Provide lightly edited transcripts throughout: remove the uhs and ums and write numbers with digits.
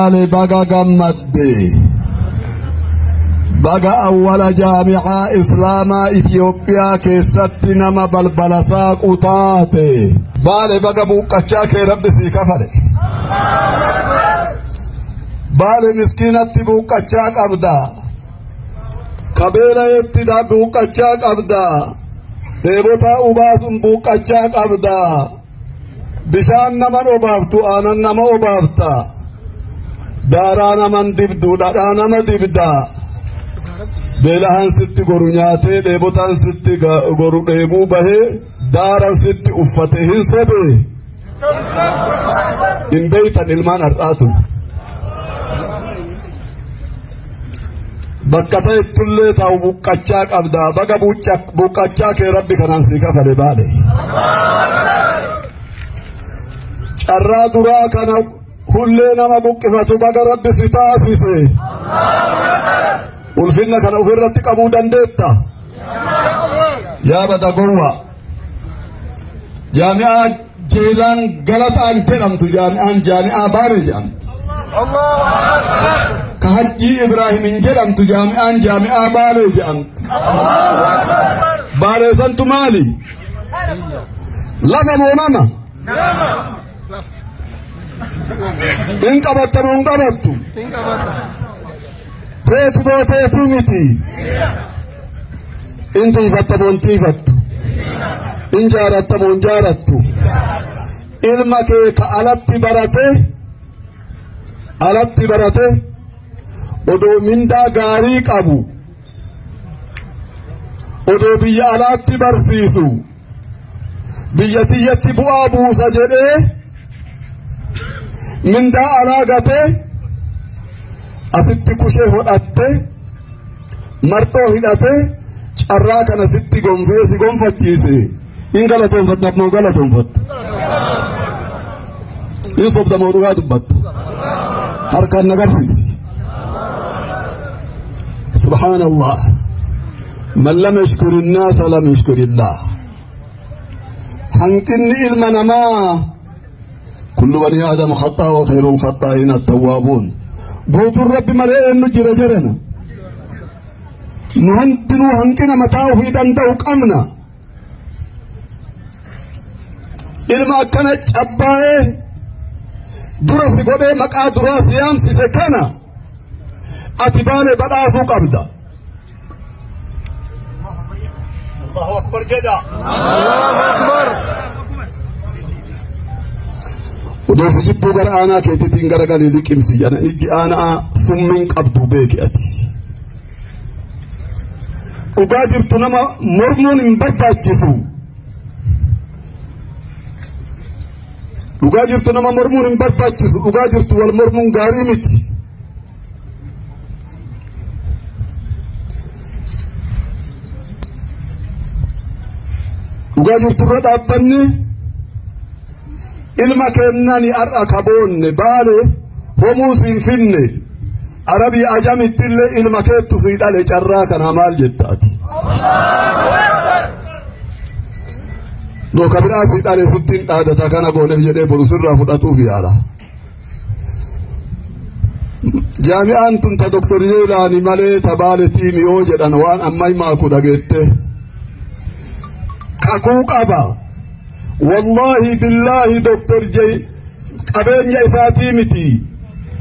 Baale baga gammadde. Baga awwala jaamicaa Islaamaa Itoophiyaa keessatti nama balbala saaqu taate. Baale baga buuqqachaa kee Rabbi sii kafale. Baale miskiinatti buuqqachaa qabda. Kabeelayetti buuqqachaa qabda. Dheebotaa ubaasun buuqqachaa qabda. Bishaan naman obaaftu aanan nama obaafta. Daaraa naman dibdu dhadhaa nama dibda. Beelahan sitti goru nyaatee dheebotaan sitti goru dheebuu bahee daaran sitti uffate hin sobee. Hin beeytan ilmaan har'aatu. Bakka ta'ettullee taa'u buqqachaa qabda. Baga buqqachaa kee Rabbi kanaan sii kafale Baale. Carraa duraa kana hullee nama buqqifatu baga Rabbi si taasise. Ulfinna kana ofirratti qabuu dandeetta. Yaa bada gowwa. Jaami'aa Jeelaan Galataan jedhamtu jaami'aan jaami'aa Baale jedhamti. Ka Hajjii Ibraahimin jedhamtu jaami'aan jaami'aa Baalee jedhamti. Baalee santu maali? Lafa moo nama? Hin qabatta moo hin qabattu? Teeti moo teetii miti? In tiifatta moo hin tiifattu? In jaaratta moo hin jaarattu? Ilma kee ka alatti barate alatti barate odoo mindaa gaarii qabu odoo biyya alaatti barsiisu biyya tiyyatti bu'aa buusa jedhee mindaa alaa gatee asitti kushee hodhatte marxoo hidhate carraa kana sitti gonfee si gonfachiise hin galatoonfatta moo galatoonfatta? Hin sobda moo dhugaa dubbatta? Harkaan nagarsiisi. Subhaanallah. Man lam yashkuri nnaasa lam yashkuri illah. Hanqinni ilma namaa kullu bani aadama khaxaa wa khayrul khaxaa'iin attawwaabuun. Guutuun Rabbi malee eenyu jira jedhana. Nu hundinuu hanqina mataa ofii danda'u qabna. Ilma akkana cabbaa'ee dura si godhee maqaa duraa si yaamsise kana ati Baale badhaasuu qabda. Allahu akbar jedha. Allahu akbar. Odoo si jibbuu gara aanaa keetiitiin gara galii liqimsi jedhan ijji aanaa summiin qabdu beeki ati. Dhugaa jirtu nama mormuun hin barbaachisu. Dhugaa jirtu nama mormuun hin barbaachisu. Dhugaa jirtu wal mormuun gaarii miti. Dhugaa jirtu irra dhaabbanni ilma kennani har'a kaboonne Baale homuus hin finne Arabii ajamitti illee ilma keettu sii dhale carraa kana maal jetta ati? Looka biraa sii dhale sitti hin dhaadata kana gooneef jedhee boru sirraa fudhatuuf yaala. Jaami'aan tun ta Doktor Jeelaani malee ta Baaletii mi'oo jedhan waan amma himaaku dhageette. Kakuu qaba. Wallaahi billaahi Doktor Jey qabeenya isaatii miti.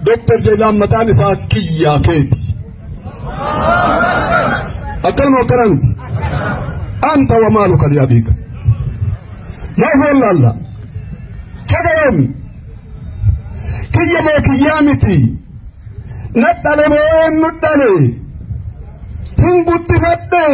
Doktor Jeelaan mataan isaa kiyyaa keeti. Akkanuma akkana miti. Anta wa maaluka li abiika. Maaf wallaalla? Haga yoomi? Kiyya moo kiyyaa miti? Nadhale moo eenyu dhale? Hin guddifadhe.